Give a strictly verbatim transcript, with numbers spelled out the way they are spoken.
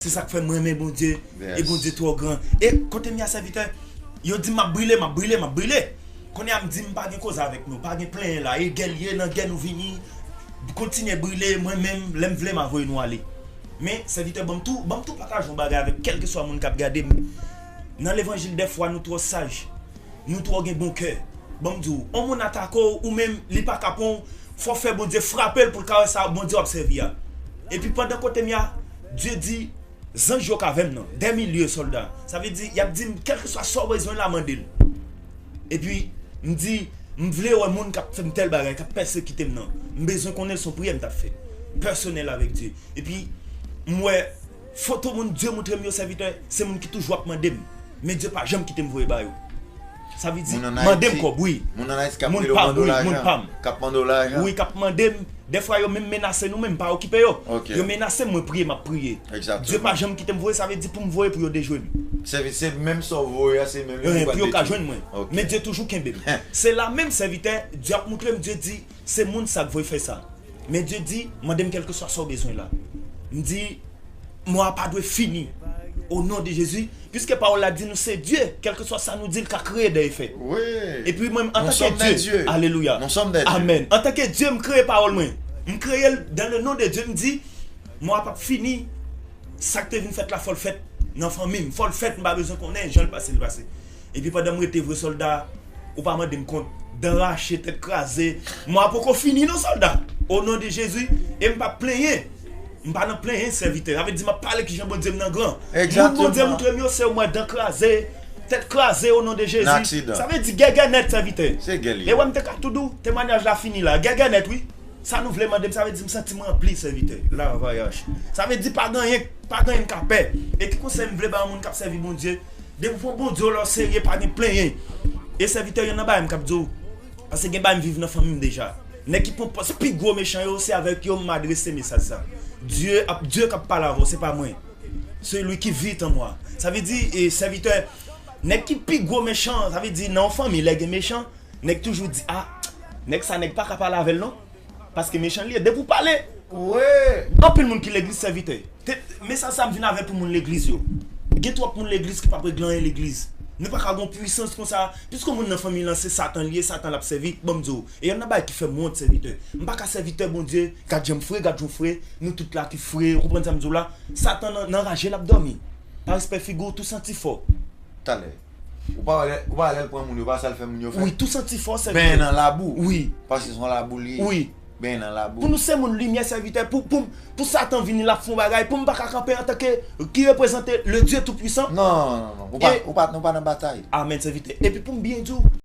Se sa k fè m renmen Bondye. E Bondye twò gran. E kote m ye a, sèvitè, yo di m m ap brile, m ap brile, m ap brile. Kounye a m di m pa gen koze avèk nou, pa gen plenyen la. E gè l ye, nan gè nou vini. Kontinye brile, mwen menm, lè m vle m a voye nou ale. Men, sèvitè, ban m tou, ban m tou pataje yon bagay avèk kèlkeswa moun k ap gade m. Nan levanjil dèfwa nou twò saj. Nou twò gen bon kè. Ban m di w, yon moun atake w, ou menm, li pa ka pran w, fò w fè Bondye frape l pou l ka wè sa Bondye w ap sèvi a. Epi pandan kote m ye a, Dye di, zanj yo k avè m nan, dè milye sòlda. Sa vle di, y ap di m, kèlkeswa sa w bezwen la, mande l. Epi, m di, m vle wè moun k ap fè m tèl bagay, k ap pèsekite m nan. M bezwen konnen l se yon priyè m t ap fè. Pèsonèl avèk Dye. Epi, m wè foto moun Dye montre m yo, sèvitè, se moun ki toujou ap mande m. Men Dye pa janm kite m voye ba yo. Sa vle di, mande m kòb, wi. Moun pa m, wi, moun pa m. K ap mande w lajan. Wi, k ap mande m. Dèfwa, yo menm menase nou, men m pa okipe yo. Yo menase m, mwen priye, m ap priye. Dye pa janm kite m voye, sa vle di pou m voye pou yo dejwe m. Se, se menm sa w voye a, se menm yo pou yo ka jwenn mwen. Men Dye toujou kenbe m. Se la menm, sèvitè, Dye ap montre m, Dye di, se moun sa k voye fè sa. Men Dye di, mande m kèlkeswa sa w bezwen la. M di, mwa a pa dwe fini. O non de Jezi, piske pawòl la di nou se Dye, kèlkeswa sa nou di, l ka kreye dè efè. Epi mwen, antanke Dye, alelouya, amèn. Antanke Dye, m kreye pawòl mwen. M kreye l dans le nom de Dieu, m di, mwa a p ap fini. Sa k te vin fèt la, fò l fèt nan fanmi m. Fò l fèt, m pa bezwen konnen jan l pase, li pase. Epi pandan m rete vre sòlda, ou pa mande m kont. Dan rache, tèt kraze. Mwa poko fini non sòlda. O non de Jezi, e m p ap plenyen. M pa nan plenyen sèvitè. Sa vle di m ap pale kijan Bondye m nan gran. Moun Bondye montre m yo se yo m wè dan kraze, tèt kraze o non de Jezi. Sa vle di gègè nèt sèvitè. E wè m te ka tou di w, temwanyaj la fini la. Gègè nèt wi. Sa nou vle mande m, sa vle di m santi m ranpli sèvitè. La vayaj. Sa vle di pa gen anyen, pa gen anyen m ka pè. E ki konsèy m vle bay yon moun k ap sèvi Bondye? Depi w pran Bondye w la o serye, pa gen plenyen. E sèvitè, youn nan bagay m k ap di w, paske gen bagay m viv nan fanmi m deja. Nèg ki pran pòs pi gwo mechan yo, se avèk yo m adrese mesaj sa. Dye ap, Dye k ap pale avè w, se pa mwen. Celui qui vit en moi. Sa vle di, e, sèvitè, nèg ki pi gwo mechan, sa vle di nan yon fanmi lè gen mechan, nèg toujou di, a, nèg sa nèg pa ka pale avè l non. Paske mechan li ye. Depi w pale, gen anpil moun ki legliz sèvitè. Mesaj sa m vin avè l pou moun legliz yo. Gen twòp moun legliz ki p ap regle anyen legliz. Nou pa ka gen yon pwisans konsa. Piske moun nan fanmi lan se Satan li ye, Satan l ap sèvi, ban m di w. E youn nan bagay ki fè m wont sèvitè. M pa ka sèvitè Bondye, gad jan m fre, gad jan w fre, nou tout la ki fre, ou konprann sa m di w la? Satan nan, nan raje l ap dòmi. Pa respè figi w, tou santi fò. Talè. Ou pa wè lè, ou pa wè lè l pran moun yo, pa sa l fè moun yo fè? Wi, tou santi fò sèvitè. Benyen nan labou. Wi. Paske se yon labou li ye. Wi. Benyen nan labou. Pou nou se moun limyè sèvitè, pou, pou, pou Satan vini l ap fè yon bagay, pou m pa ka kanpe antanke ki reprezante le Dye Toupwisan. Non, non, non. Ou pa, ou pa, nou pa nan batay. Amèn sèvitè. Epi pou m byen di w,